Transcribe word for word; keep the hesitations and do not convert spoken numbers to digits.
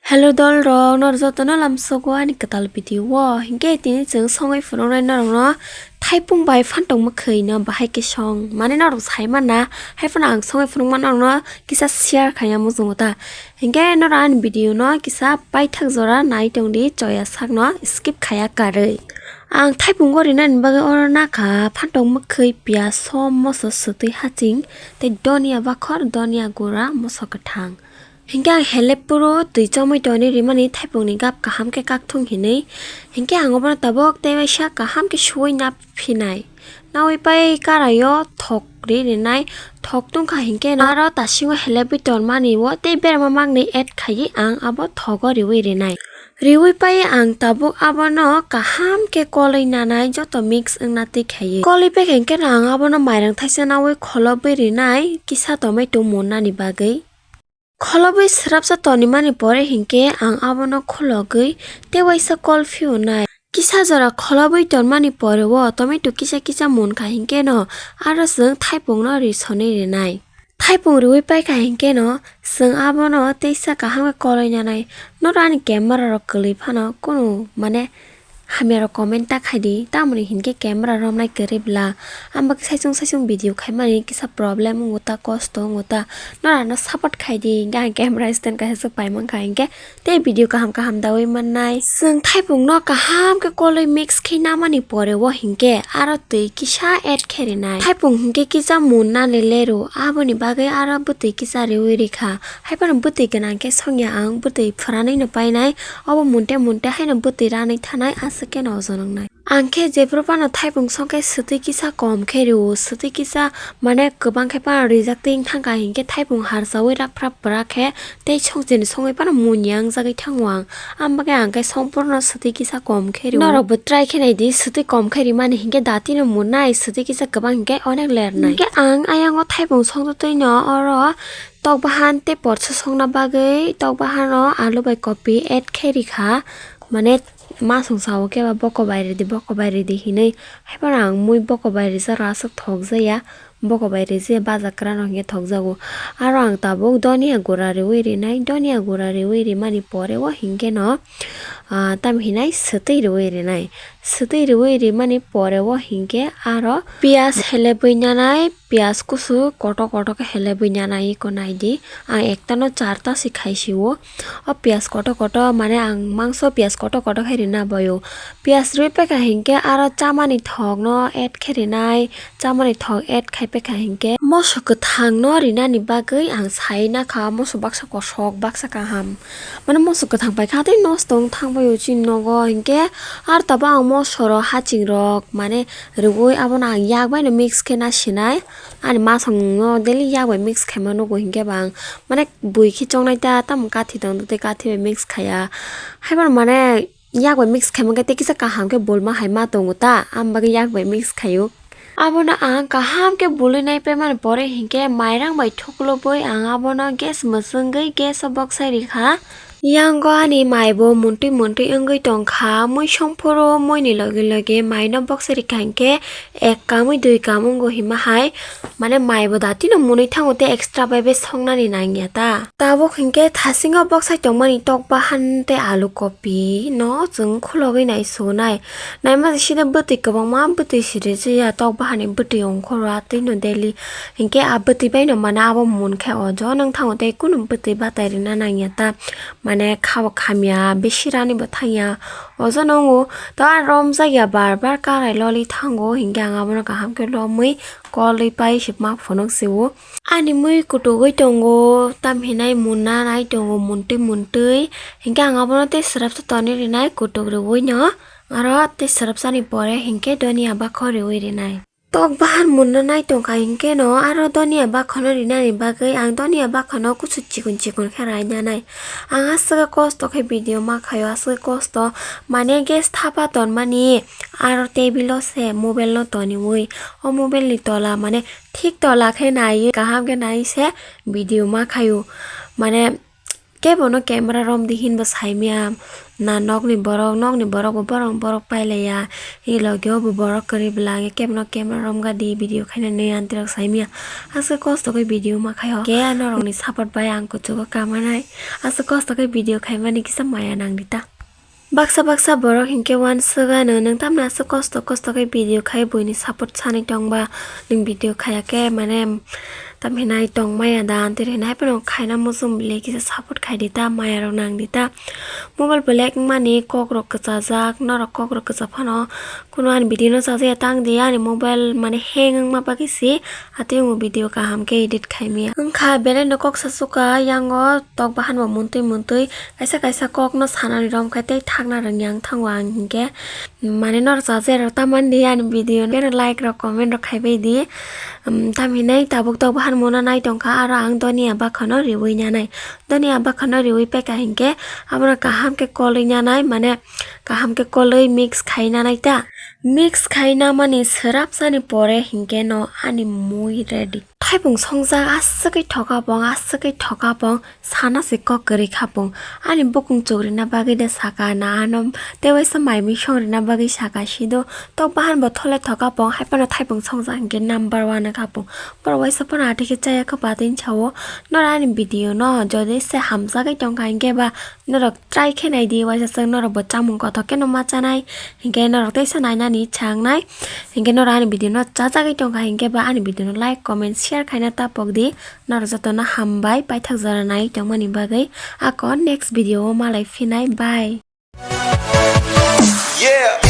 Hello dol rok, nor joto no lamsogo ani kwtal video o. Hinkhe tini chwng songwi phunuknai norok no thaipung bai phantok mwkhwi no bahai khe song. Mane norok sai mana, hai phano ang songwi phunukma norok no kisa share khaiya muchungo ta. Hinkhe norok ani video no kisa paithak jora nai tong di, choya sak no skip khaiya karwi. Ang thaipung o rinani bagwi oro nakha phantok mwkhwi, piyaj, som, moso, swtwi, haching tei donia bakhor, donia gura, moso kwthang. Hinkhe ang helep phuru twi chomwi toni rimani thaipungni gap kaham khe kakthung hinwi. Hinkhe ang obono tabuk tei waisa kaham khe suwi nap phinai. Nawi pai karaio thok ri rinai. Thok tungkha hinkhe no aro tasingo helebwi tonmani o tei berma maknwi add khaiwi ang abo thogo riwi rinai. Riwi pai ang tabuk abono kaham khe kolwi nanai joto mix wngna twi khaiwi. Kolwi pai hinkhe no ang abono mairang thaisa nawi kholobwi rinai kisa tomato munnani bagwi. Kholobwi swrapsa tonimani pore hinkhe ang abono khulogwi tei waisa kol phiyunai. Kisa jora kholobwi tonmani pore o tomato kisa kisa munkha hinkhe no aro chwng thaipungno risonwi rinai. Thaipung riwi paikha hinkhe no chwng abono teisa kaham khe kolwi nanai. Norok ani camera rok kwlwi phano kunu mane hamya rok comment ta khai di, tamoni hinkhe camera romnai kwrwi bla. Ang bagwi saichung saichung video khaimani kisa problem wngo ta, kosto wngo ta, norano support khai di. Hinkhe ang camera stand kaisa swk pai mankha hinkhe tei video kaham kaham dawi mannai. Chwng thaipungno kaham khe kolwi mix khe namani pore o hinkhe aro twi kisa add khe rinai. Thaipung hinkhe kisa munnani leru, aboni bagwi aro bwtwi kisa riwi rikha. Haiphano bwtwi gwnang khe songya ang, bwtwi phwranwi no painai. Obo munte munte haino bwtwi ranwi thanai, aswk khe no ojon wngnai. Ang khe jephru phano thaipung song khe swtwi kisa kom khe rw-o, swtwi kisa mane kwbang khe phano rijak twi wng thang kha, hinkhe thaipung harsawi raphrap pwra khe tei sokchini songwi phano munya wngjagwi thango ang. Ang bagwi ang khe song phuru no swtwi kisa kom khe rw-o. Norok bo try khe nai di, swtwi kom khe rimani hinkhe dati no munnai, swtwi kisa kwbang hinkhe onek lernai. Hinkhe ang ayang o thaipung song twi no oro tok bahan tei porsa songna bagwi tok bahan o alu bai kopi add khe rikha. Mane masong sao khe ba boko bai ridi, boko bai ridi hinwi. Haiphano ang mui boko bai rijak rw aswk thokjakya, boko bai rijak baja kwran rok hinkhe thokjago. Aro ang tabuk donia gura riwi rinai, donia gura riwi rimani pore o hinkhe no, ah, tamo hinai swtwi riwi rinai. Swtwi riwi rimani pore o hinkhe aro piyaj helebwi nanai, piyaj kusu kotor kotor khe helebwi nanai eko nai di. Ang ekta no charta se khai si o. O piyaj kotor kotor mane ang mangso piyaj kotor kotor khe rina bai o. Piyaj rwi paikha hinkhe aro chamani thok no add khe rinai, chamani thok add khai paikha hinkhe moso kwthang no rinani bagwi ang sai nakha, moso baksa kosok baksa kaham. Mane moso kwthang paikha tei nosto wng thang bai o chini nogo hinkhe aro tabuk ang moso rok haching rok mane rwui abono ang yak bai no mix khe na sinai. Ani masong no daily yak bai mix khaima nugo hinkhe ba ang mane bui khe chongnai ta, tamo kathi tong tei kathi bai mix khaiya. Haiphano mane yak bai mix khaima khe tei kisa kaham khe bulma hai ma tongo ta, ang bagwi yak bai mix khaio. Abono ang kaham khe bului nai paimani pore hinkhe mairang bai thuklubui ang abono gas mwchwngwi gas o boksai rikha. Yango ani mai bo muntui muntui wngwi tongkha, mui songphuru muini loge loge mai no boksai rikha hinkhe ek kamwi dui kam wngo hima hai, mane mai bo datino munui thango tei extra bai bai songnani nangya ta. Tabuk hinkhe thasingo boksai tongmani tok bahan tei alu kopi no chwng khulogwi nai sunai. Naima side bwtwi kwbangma bwtwi siri se ya, tok bahani bwtwi ongkhoro atwi no daily. Hinkhe a bwtwi bai no mane abo mun khe ojo nang thango tei kunu bwtwi batai rina nangya ta. Mane khabo khamya, bisi rani bo thangya. Ojo nongo to a romjak ya, bar bar karai loli thango. Hinkhe ang abono kaham khe lomwi kolwi pai sipma phunuk sio. Ani mui kutugwi tongo, tam hinai munna nai tongo muntwi muntwi. Hinkhe ang abono tei swrapsa toni rinai kutuk rwui no. Aro tei swrapsani pore hinkhe donia bakho riui rinai. Tok bahan munna nai tongkha hinkhe no aro donia bakhono rinani bagwi ang donia bakhono kusu chikon chikon khe rainanai. Ang aswk kosto khe video ma khaio, aswk kosto mane gas thapa tonmani aro table o se mobile no toniui o mobile ni tola mane thik tola khe naiwi kaham khe nai se video ma khaio mane. Kebono camera romdi hinbo saimya na nokni borok, nokni borok bo borok borok pailaiya. Hini logi o bo borok kwrwi bwla, hwnkhe kebono camera romgadi video khainani antirok saimya. Aswk kosto khe video ma khaio. Khe norokni support bai ang kuchugo kamanai. Aswk kosto khe video khaimani kisa maya nangdi ta. Baksa baksa borok hinkhe uansukgano nwng tamni aswk kosto kosto khe video khai buini support sanwi tongba, nwng video khaya khe mane tamhinai tongmaya da, antir hinai phano khaina muchung bile kisa support khaidi ta, maya rok nangdi ta. Mobile black wngmani kokrok kwchajak, norok kokrok kwcha phano kunu ani video no chajakya tangdi, ani mobile mane hang wngma bagwi se atwi omo video kaham khe edit khaimaya wngkha, belai no kok sa suka yango tok bahan bo muntwi muntwi. Kaisa kaisa kokno sanani romkhe tei thakna rwngya wng thango ang hinkhe. Mane norok chajakya rok tamani di ani video no like rok comment rok khaibai di. Tamhinai tabuk tok bahan mona nai tongkha aro ang donia bakhano riwi nanai. Donia bakhano riwi paikha hinkhe abono kaham khe kolwi nanai, mane kaham khe kolwi mix khai nanai ta. Mix khai namani swrapsani pore hinkhe no ani mui ready. Thaipung songjak aswk khe thoka pong, aswk khe thoka pong, sana se kok kwrwi kha pong. Ani bukung chuk rina bagwi de saka na ano tei waisa mai mui song rina bagwi saka sido. Tok bahan bo thole thoka pong, hai phano thaipung songjak hinkhe number one wngkha pong. Borok waisa phano atwi khe chaya kha patwi sao. Noro ani video no jodi se hamjagwi tongkha hinkhe ba norok try khe nai di, waisa chwng norok bo chamung kothok khe no ma chanai, hinkhe norok teisa nainani ichha wngnai, hinkhe norok ani video no chajagwi tongkha hinkhe ba ani video no like, comment, share khaina ta pok di. Norok jotono hambai paithak jora nai tongmani bagwi. Ako next video o malai phinai, bye. Yeah.